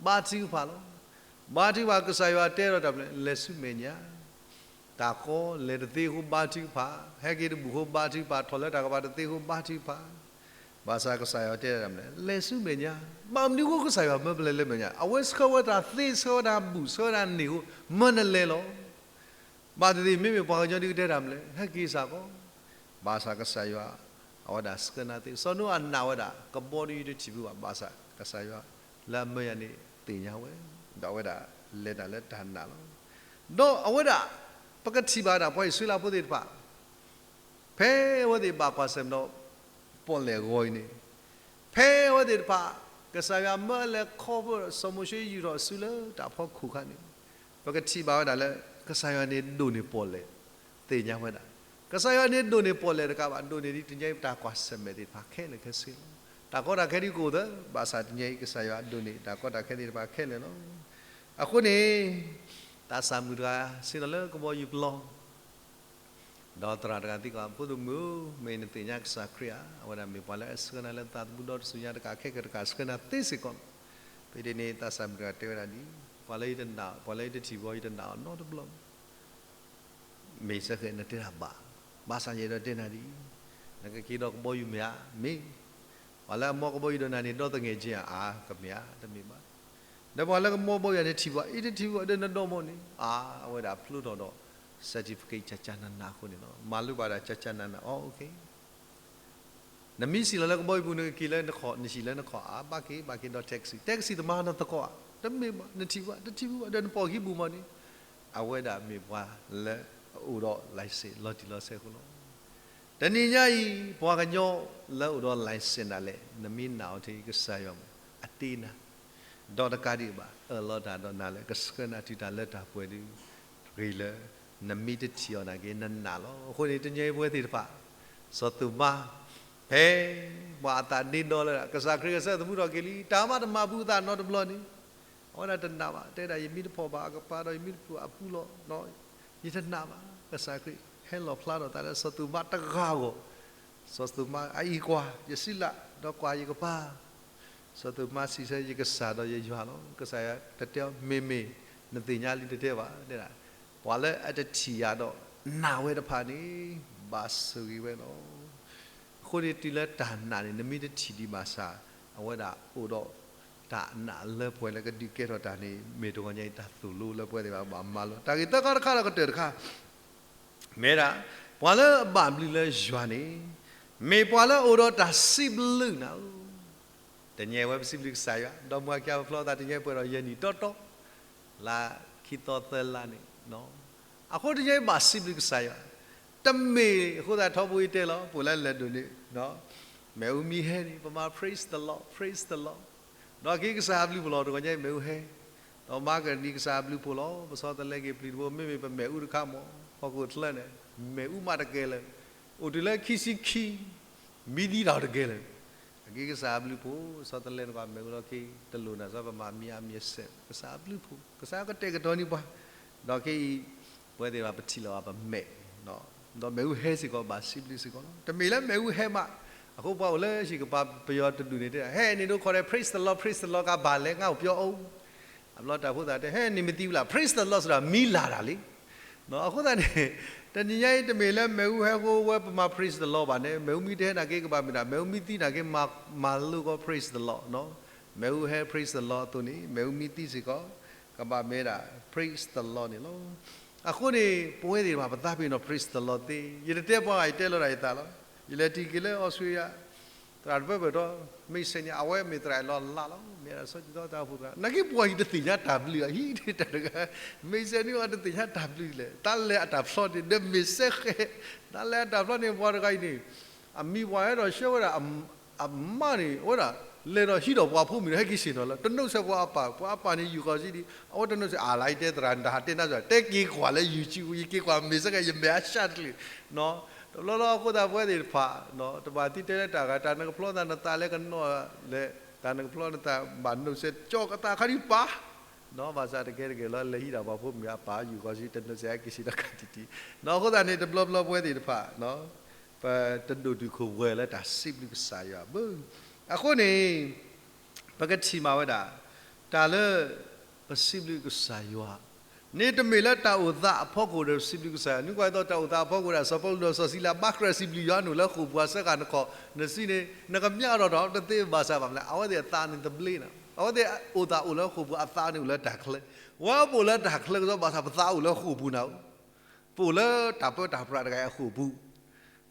ဘါထုကဖၣ်လီၤ. ဘါထုကဖၣ် ကစၢ်ယွၤတဲဒီးတၢ်မနုၤလဲၣ်, လဲၤဆူမဲာ်ညါ တၢ်ကီလဲၤတသ့အဃိဘါထုကဖၣ်, ဟဲက့ၤတဘူၣ်အဃိဘါထုကဖၣ်, ထီၣ်လၢတၢ်ကပၤတသ့အဃိဘါထုကဖၣ်, ဘၣ်ဆၣ်ကစၢ်ယွၤတဲဒၣ်မနုၤလဲၣ်, လဲၤဆူမဲာ်ညါ, ဘၣ်မနုၤအဃိကစၢ်ယွၤမၢပလဲၤလၢမဲာ်ညါ, အဝဲဆှၢဝဲတၢ်သ့ ဆှၢဝဲတၢ်ဘူၣ် ဆှၢဝဲတၢ်န့ၢ်အဃိ မၢနလဲၤလီၤ. ဘၣ်သ့ၣ်သ့ၣ် မ့မ့ၢ်ပှၤကညီဒုးကတဲတၢ်မနုၤလဲၣ်, ဟဲက့ၤစ့ၢ်ကီး, ဘၣ်ဆၣ်ကစၢ်ယွၤ အဝဲဒၣ်ဆှၢနၤသ့, စီၤနိအၤနာ်ဝဲဒၣ် ကဘီဒုးယတထံၣ်ဖုးဘၣ်, ဘၣ်ဆၣ်ကစၢ်ယွၤလၢအမၢယၤန့ၣ်သ့ၣ်ညါဝဲ, ဒီးအဝဲဒၣ်လဲၤတၢ်လၢတၢ်နာ်လီၤ. ဒီးအဝဲဒၣ် ပကထံၣ်ဘၣ်ဒၣ်ပှၤအံၣ်စရ့လးဖိသ့ၣ်တဖၣ် ဖဲအဝဲသ့ၣ်ဘၣ်ကွၢ်ဆၢၣ်မဲာ်ဒီး ပီၣ်လဲၣ်ဂီၤအံၤန့ၣ်, ဖဲအဝဲသ့ၣ်တဖၣ် ကစၢ်ယွၤမၢလဲၤခီဖျိဒီးစီၤမိၤၡ့ယူာ်ထီၣ်အစုလၢတၢ်ဖီခိၣ်အခါန့ၣ်, ပကထံၣ်ဘၣ်ဝဲဒၣ်လၢ ကစၢ်ယွၤန့ၣ်ဒိၣ်န့ၢ်ပီၣ်လဲၣ်, သ့ၣ်ညါဝဲဒၣ်, ကစၢ်ယွၤန့ၣ်ဒိၣ်န့ၢ်ပီၣ်လဲၣ်တကးဘၣ်, ဒိၣ်န့ၢ်ဒ်တနံၤအံၤပတၢ်ကွၢ်ဆၢၣ်မဲာ်သ့ၣ်တဖၣ်ခဲလၢာ်ခဲဆ့လီၤ. တၢ်ကီတၢ်ခဲဒုးကအိၣ်သၢ, ဘၣ်ဆၣ်တနံၤအံၤကစၢ်ယွၤဒိၣ်န့ၢ်တၢ်ကီတၢ်ခဲသ့ၣ်တဖၣ်ခဲလၢာ်လီၤ. အဃိန့ၣ် သးစၢ်မုၣ်တဂၤ ဆ့ၣ်နီၤလၢကဘီယူၤပျီ ဒီးသရၣ်တဂၤသံကွၢ်, ဖိဒိၣ်မုၣ်ဧၢ, မ့ၢ်နသ့ၣ်ညါကစၢ်ခရံာ်ဧါ, အဝဲဒၣ်မ့ၢ်ပှၤလၢအဆှၢနၤလၢသးသမူဒီတစူၢ်ညါတကးခဲကတကး ဆှၢနၤသ့စ့ၢ်ကီးလီၤ. ဖဲန့ၣ်န့ၣ် သးစၢ်မုၣ်တဂၤတဲဝဲဒၣ်ဒ်အံၤ, ပှၤလၢယတနာ်, ပှၤလၢယတထံၣ်ဘၣ် ယတနာ်အီၤနီတဘျီ မ့ၢ်စ့ၢ်ကီးနတဲတၢ်ဘၣ်, ဘၣ်ဆၣ်ယအဲၣ်ဒိးတဲနၤဒ်အံၤ, နကက့ၤဒီးကဘီယူၤမ့ၢ်ဧါ, မ့ၢ်, ပှၤလၢအမီကဘီယူၤဒီးနၤန့ၣ် ဒီသငဲးက့ဧါ, အါ, ကမ့ၢ်ဧါ, တမ့ၢ်ဘၣ်. ဒီးပှၤလၢကမီကဘီယူၤန့ၣ်ထံၣ်ဘၣ်, အံၤတထံၣ်ဘၣ်ဒီးနဒီမါန့ၣ်, အါ, အဝဲဒၣ်ဖျိထီၣ်ဒီး certificate ကကနနအဃိန့ၣ်လီၤ. မၤလိဘၣ်ဒၣ်ကကနန, အီ, okay. နမ့ၢ်စံၣ်လီၤလၢကဘီယူၤပူၤ နကက့ၤလၢနခီၣ်, နဟံၣ်လၢနခီၣ်ဧါ, ဘၣ်က့ၤ, ဘၣ်က့ၤဒီး taxi, taxi သမားနသကိးဧါ, တမ့ၢ်ဘၣ်, နထံၣ်ဘၣ်, တထံၣ်ဘၣ်ဒီးနပိာ်ခံပူၤမးန့ၣ်, အဝဲဒၣ်မ့ၢ်ပှၤလၢအအိၣ်ဒီး license လီၤတံၢ်လီၤဆဲးအဃိလီၤ. တနံၤညါအံၤ ပှၤကညီလၢအိၣ်ဒီး license ဒၣ်လဲာ် နမ့ၢ်နာ်အီၤထဲ ကစၢ်ယွၤမ့ၢ်အတ့နၤ, ဒီးတကးဒံးဘၣ် အၢၣ်လီၤတၢ်ဒီးနၤလၢကဆှၢနၤတုၤတၢ်လၢတၢ်ပှဲၤဒ်ဂ့ၤလၢ နမ့ၢ်တထံၣ်အီၤနာ်က့ နနာ်လီၤ. အဃိန့ၣ် တနံၤအံၤပဝဲသ့ၣ်တဖၣ် စီၤသိၤမါ ဖဲပှၤအသးဒ့ဒီလၢ ကစၢ်ခရံာ်ကစၢ်သမူထီၣ်က့ၤလံ တၢ်မၤတမၤဘူးအသးနီတဘျီန့ၣ် အဝဲဒၣ်တနာ်ဘၣ်, တဲဒၣ် ယမ့ၢ်တဖီၣ်ဘၣ်အကပၤဒီး ယမ့ၢ်တဖုးအပူၤလီၤ, ယတနာ်ဘၣ်. ကစၢ်ခရံာ် ဟဲလီၤဖျါထီၣ်သးလၢစီၤသိၤမါတဂၤအဂီၢ်, စီၤသိၤမါအအံၤကွၢ် ယစုလၢ် ဒီးကွၢ်ယကပၤ, စီၤသိၤမါစံးဆၢ ယကစၢ်ဒီးယယွၤလီၤ. ကစၢ်ယွၤတတဲအီၤ မ့မ့ၢ် နသ့ၣ်ညါလံတတဲဘၣ်, တဲဒၣ် ပှၤလၢအတထံၣ်ယၤဒီးနာ်ဝဲတဖၣ်န့ၣ် ဘၣ်ဆိၣ်ဂ့ၤဝဲလီၤ. အဃိန့ၣ်တုၤလၢတၢ်နာ်န့ၣ် နမ့ၢ်တထံၣ်ဒံးဘၣ်ဆၣ် အဝဲဒၣ်အိၣ်ဒီး တၢ်နာ်လၢပှဲၤလၢကဒုးကဲထီၣ်တၢ်န့ၣ် မ့ၢ်တဂီၤညါအံၤတၢ်သိၣ်လိလၢပဝဲသ့ၣ်တဖၣ်ဘၣ်မၤလိ. တၢ်ဂ့ၢ်သၢခါတခါဒီးကတၢၢ်တခါ မ့ၢ်ဒၣ် ပှၤလၢအဘၣ်ဘျုးလၢယွၤန့ၣ် မ့ၢ်ပှၤလၢအအိၣ်ဒီးတၢ်စံးဘျုးနၤဧၢ. တနံၤအံၤဝဲပစံးဘျုးကစၢ်ယွၤ ဒီးမုၢ်အခံအဖျီသး တနံၤအံၤပှဲၤဒီးယဲၢ်နံၣ်တီတီ လၢခံသီသၢလါန့ၣ် အဃိတနံၤအံၤဘၣ်စံးဘျုးကစၢ်ယွၤ, တမ့ၢ်အဃိသတးထီဘိအံၤတဲလီၤ ပအိၣ်လၢလၢၢ်ဒိၣ်န့ၣ် မ့ၣ်အူမံဟဲန့ၣ် ပမၤ praise the Lord, praise the Lord, ဒီးက့ၤကစၢ်အဘျုးဖှိၣ်လီၤ. တဂီၤညါအံၤမ့ၣ်အူဟဲ ဒီးမၤကနံၤကစၢ်အဘျုးဖှိၣ်လီၤ. ပဆီတလဲက့ၤပျံၤတဘိ မ့မ့ၢ်ပမ့ၣ်အူတခါမ့ၢ် ဟီၣ်ခိၣ်ချၢန့ၣ် မ့ၣ်အူမးတကဲလၢၤ, အိၣ်တုၤလၢခံဆံခံ မံသံတၢ်တကဲလၢၤ. အက့ၤကစၢ်အဘျုးဖှိၣ် ဆီတလဲနကွၢ်မ့ၣ်အူလီၢ်ခံ တလိၣ်နၤစ့ၢ် ပမၤမံအါမံအဆဲး ကစၢ်အဘျုးဖှိၣ် ကစၢ်ကတဲာ်ကတီၤန့ၢ်ပှၤ, ဒီးခဲအံၤ ပဝဲသ့ၣ်တဖၣ်ပထံၣ်လီၤဘၣ်ပမဲာ်, ဒီးမ့ၣ်အူဟဲစ့ၢ်ကီး ဘၣ်စံးဘျုးစ့ၢ်ကီးလီၤ. တမ့ၢ်လၢမ့ၣ်အူဟဲမး, အဃိပှၤအိၣ်လၢဟံၣ်ကပၤပယီၤတဒူၣ်န့ၣ်တဲ ဟဲန့ၣ်ဒိးခီၣ်ဒီး praise the Lord, praise the Lord ကဘၣ်လဲၤ ငါအိၣ်ပယီၤအိၣ်, အဘျီတၢ်ဖိသၣ်တဲ ဟဲန့ၣ်မ့ၢ်သံဝံၤလၢ် praise the Lord စ့ၢ်ဒီးမံလၢ်တၢ်လံ. အဃိသတးန့ၣ် တနံၤညါအံၤ တမ့ၢ်လၢမ့ၣ်အူဟဲအဃိ ဝဲပမၤ praise the Lord ဘၣ်န့ၣ် မ့ၣ်အူမံတဟဲနာ်က့ ကဘၣ်မ့ၢ်ဒၣ် မ့ၣ်အူမံသံနာ်က့ မၤလိကီး praise the Lord, မ့ၣ်အူဟဲ praise the Lord အသိးန့ၣ် မ့ၣ်အူမံသံစ့ၢ်ကီး ကဘၣ်မ့ၢ်ဒၣ် praise the Lord န့ၣ်လီၤ. အဃိန့ၣ် ပဝဲသ့ၣ်တဖၣ်ပသးပ့ၤနီၣ် praise the Lord သ့, ယတတဲပှၤဂၤ ယတဲလီၤဒၣ်ယသးလီၤ. ယလဲၤတံၢ်က့ၤလၢအီစထြ့လယါ သရၣ်တပၢၢ်ပၢၢ်ဒီး မ့ၢ်စဲးန့ၣ် အဝဲမ့ၢ်သရၣ်လီၤလးလီၤ မ့ၢ်ဒၣ်စီၤကံသီတၢ်အိၣ်ဖှိၣ်သရၣ် နာ်က့ပှၤအံၤတသ့ၣ်ညါတၢ်ဘျုးအဟံၣ်တၢ်တဂၤ, မ့ၢ်စဲးန့ၣ်အီၤတသ့ၣ်ညါတၢ်ဘျုးလဲၣ် တၢ်လဲၤအတၢ်ဖျီန့ၣ် ဒီးမ့ၢ်စဲဃဲ, တၢ်လဲၤအတၢ်ဖျီန့ၣ် ပှၤတဂၤအံၤန့ၣ် အမံၤပှၤဟဲဒီးဆှၢဝဲဒၣ် အမါန့ၣ် အဝဲဒၣ် လဲၤဒီးဟံးဒီးပှၤဖိမုၣ်ဒီး ဟဲက့ၤဆ့ၣ်နီၤလၢ တနီၣ်စဲးပှၤအပၢ်, ပှၤအပၢ်န့ၣ် ယူၢ်ဃီၤစံဒံး အဝဲတနီၣ်စဲး အၢ လၢယတဲသရၣ် နတၢ်ဟးတဲနါစၢ် တဲက့ၤကွၢ်လၢ YouTube ယက့ၤကွၢ်မ့ၢ်စဲးကဲ ယမဲာ်အဆှးတချုး, တဘျီလီၤအဃိသတးပဝဲသ့ၣ်တဖၣ် တဘၣ်သံတဲလၢတၢ်ဂၤ တၢ်နကဖျီသးနသးလဲၤကနီၣ်လဲၣ်, တၢ်နကဖျီနသးဘၣ်နီၣ်စဲး ကၠီကသးခါဒံးပၢ် ဘၣ်ဆၣ်တကဲတကဲလီၤ လဲၤဟံးဒီးပှၤဖိမုၣ်အပၢ် ယူၢ်ဃီၤစံ တနီၣ်စဲး ဟဲက့ၤဆ့ၣ်နီၤကတံၢ်တံၢ်, အဃိသတးန့ၣ် တဘျီဘျီပဝဲသ့ၣ်တဖၣ် ပတဒိၣ်တုာ်ခိၣ်ပှဲၤလၢတၢ်စံးဘျုးကစၢ်ယွၤဘၣ်. အဃိန့ၣ် ပကထံၣ်မးဝဲဒၣ် တၢ်လၢ ပစံးဘျုးကစၢ်ယွၤန့ၣ် တမ့ၢ်လၢတၢ်အိၣ်သးအဖီခိၣ်ဒီးပစံးဘျုးကစၢ်ယွၤ, နကွၢ်သိးတၢ်အိၣ်သးအဖီခိၣ်ဒၣ် စီၤပီလူးဒီးစီၤစံလၤ ဘၣ်ကြၢးစံးဘျုးယွၤနုာ်လၢဃိာ်ပူၤအဆၢကတီၢ်နခီၣ် နစံးန့ၣ် နကမျၢၢ်ထီၣ်ထီၣ်တသ့ဘၣ်ဆၣ်ဘၣ်မနုၤလဲၣ် အဝဲသ့ၣ်အသးန့ၣ်တဘျ့နၤ, အဝဲသ့ၣ်အိၣ်သးအိၣ်လၢဃိာ်ပူၤ အသးန့ၣ်အိၣ်လၢတၢ်ချၢ, ဝဲပအိၣ်လၢတၢ်ချၢကစီဒီး ဘၣ်ဆၣ်ပသးအိၣ်လၢဃိာ်ပူၤနၤဧၢ ပအိၣ်လၢတၢ်ပၢတၢ်ပြးတဂၤအံၤအဃိာ်ပူၤ,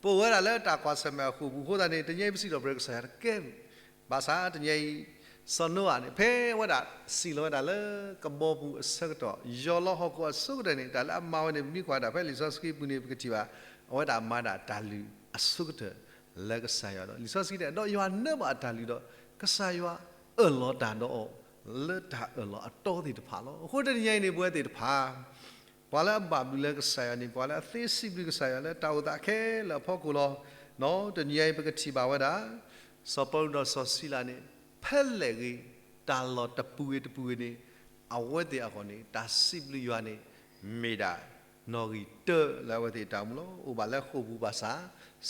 ပအိၣ်ဝဲဒၣ်လၢတၢ်ကွၢ်ဆၢၣ်မဲာ်အဃိာ်ပူၤအဃိသတးန့ၣ် တနံၤအံၤပစံးထီၣ်ပတြၢၤကစၢ်ယွၤတကဲဘၣ်. ဘၣ်ဆၣ်တနံၤအံၤ စီၤနိအၤန့ၣ် ဖဲအဝဲဒၣ်စံၣ်လီၤဝဲဒၣ်လၢကဘီပူၤအဆၢကတီၢ် ယီၤလီၤဟီၣ်ခိၣ်အဆိကတၢၢ်န့ၣ် တၢ်လၢအမၤဝဲန့ၣ် ပမ့ၢ်ကွၢ်ဒၣ်ဖဲလံာ်စီဆှံပူၤန့ၣ် ပကထံၣ်ဘၣ် အဝဲဒၣ်မၤဒၣ်တၢ်လုၢ်အဆိကတၢၢ်လၢကစၢ်ယွၤဒီး လံာ်စီဆှံတဲ ဒီးယွၤနၢဘၣ်အတၢ်လုၢ်ဒီး ကစၢ်ယွၤအၢၣ်လီၤတၢ်ဒီးအီၤ လၢတၢ်အၢၣ်လီၤအတီသ့ၣ်တဖၣ်လီၤ. အဃိတနံၤအံၤန့ၣ် ပဝဲသ့ၣ်တဖၣ် ပှၤလၢအဘၣ်ဘျုးလၢကစၢ်ယွၤန့ၣ် ပှၤလၢအသ့စံးဘျုးကစၢ်ယွၤလၢတၢ်အိၣ်သးခဲလၢာ်အဖီခိၣ်လီၤ. တနံၤအံၤပကထံၣ်ဘၣ်ဝဲဒၣ် စီၤပီလူးဒီးစီၤစံလၤန့ၣ် ဖဲလဲၣ်ဂ့ၤ တၢ်လီၢ်တပူၤဂ့ၤတပူၤဂ့ၤန့ၣ် အဝဲသ့ၣ်အဂီၢ်န့ၣ် တၢ်စံးဘျုးယွၤန့ၣ် မ့ၢ်ဒၣ်နီၣ်ဂံၢ်တၢလၢအဝဲသ့ၣ်တၢ်အိၣ်မူလီၤ. အိၣ်ဘၣ်လၢဃိာ်ပူၤဘၣ်ဆၣ်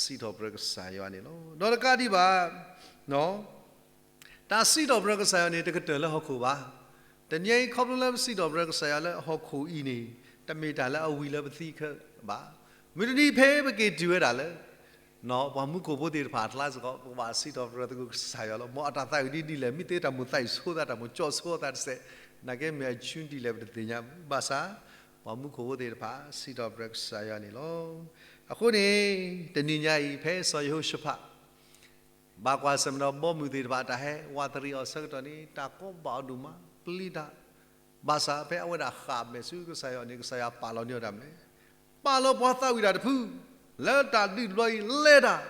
စံးထီၣ်ပတြၢၤကစၢ်ယွၤန့ၣ်လီၤ. ဒီးတကးဒံးဘၣ် တၢ်စံးထီၣ်ပတြၢၤကစၢ်ယွၤန့ၣ် တကတၢၢ်လၢဟီၣ်ခိၣ်ဘၣ်. တနံၤအံၤခီဖျိလၢပစံးထီၣ်ပတြၢၤကစၢ်ယွၤလၢဟီၣ်ခိၣ်အံၤန့ၣ် တမ့ၢ်တၢ်လၢအဝံၤလၢပသံခဲဘၣ်. မုၢ်တနံၤဖဲပက့ၤတုၤဝဲဒၣ်လၢ ပှၤမူခိၣ်ဖိသ့ၣ်တဖၣ်အကျါစ့ၢ်ကီး ပကဘၣ်စံးထီၣ်ပတြၢၤသကိးကစၢ်ယွၤလီၤ. မ်အတၢ်သးဝံၣ်ဒ်ဒ်လဲၣ် မ့ၢ်သ့တၢ်မိၣ်သးအုးဆိသး တၢ်မိၣ်ကၠီဆိသးတစဲး နာ်က့မ့ၢ်အဆူဒ်လဲၣ်ပတသ့ၣ်ညါဘၣ်. ဘၣ်ဆၣ် ပှၤမူခိၣ်ဖိသ့ၣ်တဖၣ် စံးထီၣ်ပတြၢၤကစၢ်ယွၤန့ၣ်လီၤ. အဃိန့ၣ် တနံၤညါအံၤ ဖဲစီၤယဟိၤၡဖး ဘၣ်ကွၢ်ဆၢၣ်မဲာ်ဒီးဘီမုၢ်သ့ၣ်တဖၣ် တၢ်ဟဲဝးတရံးအီၤဆၢကတီၢ်န့ၣ် တၢ်ကီဘၣ်အီၤဒိၣ်မး ပျံၤတၢ်, ဘၣ်ဆၣ်ဖဲအဝဲဒၣ်ဃၣ်မဲာ်ဆူကစၢ်ယွၤန့ၣ် ကစၢ်ယွၤပာ်လီၤန့ၢ်အီၤတၢ်မနုၤလဲၣ်, ပာ်လီၤပှၤသးဝံၣ်တၢ်တဖု လၢတၢ်ဒုးတဘျီအံၤ လဲၤတၢ်,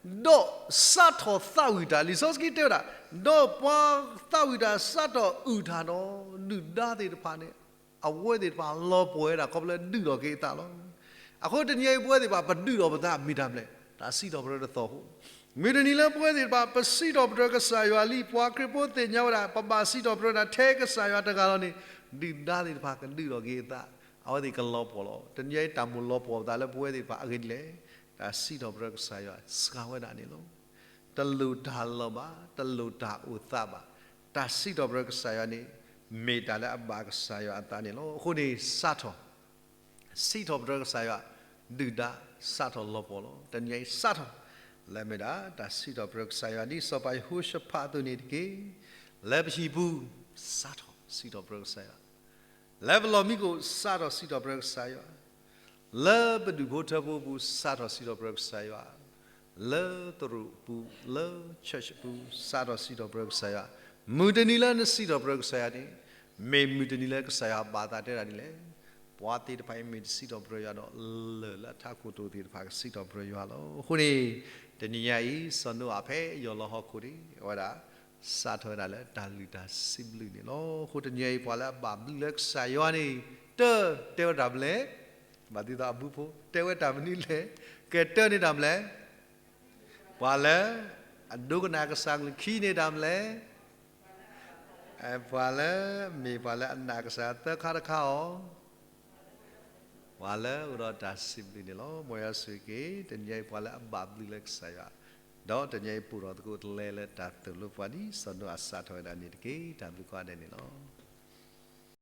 ဒီးစးထီၣ်သးဝံၣ်တၢ်, လံာ်စီဆှံတဲဝဲဒၣ်, ဒီးပှၤသးဝံၣ်တၢ်စးထီၣ်အုၣ်တၢ်ဒီး ဒုၣ်ဒါသ့ၣ်တဖၣ်န့ၣ် အဝဲသ့ၣ်တဖၣ်လီၤပှီၢ်ဝဲဒၣ် ခီဖျိလၢဒုးထီၣ်က့ၤအသးလီၤ. အဃိတနံၤအံၤ ပဝဲသ့ၣ်တဖၣ် ပဒုးထီၣ်ပသးမ့ၢ်တၢ်မနုၤလဲၣ်, တၢ်စံးထီၣ်ပတြၢၤတသီၣ်ဖိ, မုၢ်တနံၤလၢပဝဲသ့ၣ်တဖၣ် ပစံးထီၣ်ပတြၢၤကစၢ်ယွၤလံ, ပှၤခရံာ်ဖိသ့ၣ်ညါဝဲဒၣ် ပဘၣ်စံးထီၣ်ပတြၢၤတၢ်ထဲကစၢ်ယွၤတဂၤလီၤန့ၣ်, ဒုၣ်ဒါသ့ၣ်တဖၣ်ကဒုးထီၣ်က့ၤအသး, အဝဲသ့ၣ်ကလီၤပှီၢ်လီၤ. တနံၤအံၤ တၢ်မိၣ်လီၤပှီၢ်ပသးလၢပဝဲသ့ၣ်တဖၣ်အဂ့ၢ်ဒ်လဲၣ်, တၢ်စံးထီၣ်ပတြၢၤကစၢ်ယွၤစှၤဝဲဒၣ်န့ၣ်လီၤ. တလိၣ်တၢ်လီၢ်ဘၣ်, တလိၣ်တၢ်အိၣ်သးဘၣ်. တၢ်စံးထီၣ်ပတြၢၤကစၢ်ယွၤန့ၣ် မ့ၢ်တၢ်လၢအဘၣ်ကစၢ်ယွၤအသးန့ၣ်လီၤ. အဃိန့ၣ် စးထီၣ် စံးထီၣ်ပတြၢၤကစၢ်ယွၤ, ဒုၣ်ဒါစးထီၣ်လီၤပှီၢ်လီၤ. တနံၤအံၤစးထီၣ် လၢအမ့ၢ်ဒၣ်တၢ်စံးထီၣ်ပတြၢၤကစၢ်ယွၤ ဒ်စီၤပၤယဟိၤၡဖးအသိးန့ၣ်တက့ၢ်. လၢပဟံၣ်ပူၤ စးထီၣ်စံးထီၣ်ပတြၢၤကစၢ်ယွၤ, လၢပလီၢ်မံခိၣ် စးထီၣ်စံးထီၣ်ပတြၢၤကစၢ်ယွၤ, လၢပဒူၣ်ဖိထၢဖိအပူၤ စးထီၣ်စံးထီၣ်ပတြၢၤကစၢ်ယွၤ, လၢသရိာ်အပူၤ လၢ church အပူၤ စးထီၣ်စံးထီၣ်ပတြၢၤကစၢ်ယွၤ, မုၢ်တနံၤလၢနစံးထီၣ်ပတြၢၤကစၢ်ယွၤန့ၣ် မ့ၢ်မုၢ်တနံၤလၢကစၢ်ယွၤဘၣ်သးတဲဒၣ်ဒ်လဲၣ်, ပှၤသ့ၣ်တဖၣ်အံၤမ့ၢ်တစံးထီၣ်ပတြၢၤယွၤဒီး လၢၢ်လၢအထးခိၣ်တအိၣ်သ့ၣ်တဖၣ်ကစံးထီၣ်ပတြၢၤယွၤလီၤ. အဃိန့ၣ် တနံၤညါအံၤ စီၤနိအၤဖဲအယီၢ်လီၤဟီၣ်ခိၣ်န့ၣ် အဝဲဒၣ် စးထီၣ်ဝဲဒၣ်လၢတၢ်လုၢ်တၢ်စံးဘျုးန့ၣ်လီၤ. အဃိတနံၤအံၤ ပှၤလၢအဘၣ်ဘျုးလၢကစၢ်ယွၤန့ၣ် တၢ တဲဝဲတၢ်မနုၤလဲၣ်, ဘၣ်သ့ၣ်သးအဘုဖိ တဲဝဲတၢ်မနုၤလဲၣ်, ကဲတၢန့ၣ်တၢ်မနုၤလဲၣ်, ပှၤလၢ အဒိကနၣ်ကစၢ်ကလုၢ်, ခံန့ၣ်တၢ်မနုၤလဲၣ်, ပှၤလၢ မ့ၢ်ပှၤလၢအနာ်ကစၢ်သၢခါတခါအီၤ, ပှၤလၢအအိၣ်ဒီးတၢ်စံးဘျုးန့ၣ်လီၤ. မ်ယွၤဆိၣ်ဂ့ၤက့ၤ တနံၤအံၤပှၤလၢအဘၣ်ဘျုးလၢကစၢ်ယွၤ, ဒီးတနံၤအံၤပူၤထီၣ်သကိးတလဲလၢတၢ်သိၣ်လိပှၤဒ်စီၤနိအၤစးထီၣ်ဝဲဒၣ်န့ၣ်တက့ၢ်. တၢ်ဘျုးကိးဂၤဒဲးန့ၣ်လီၤ.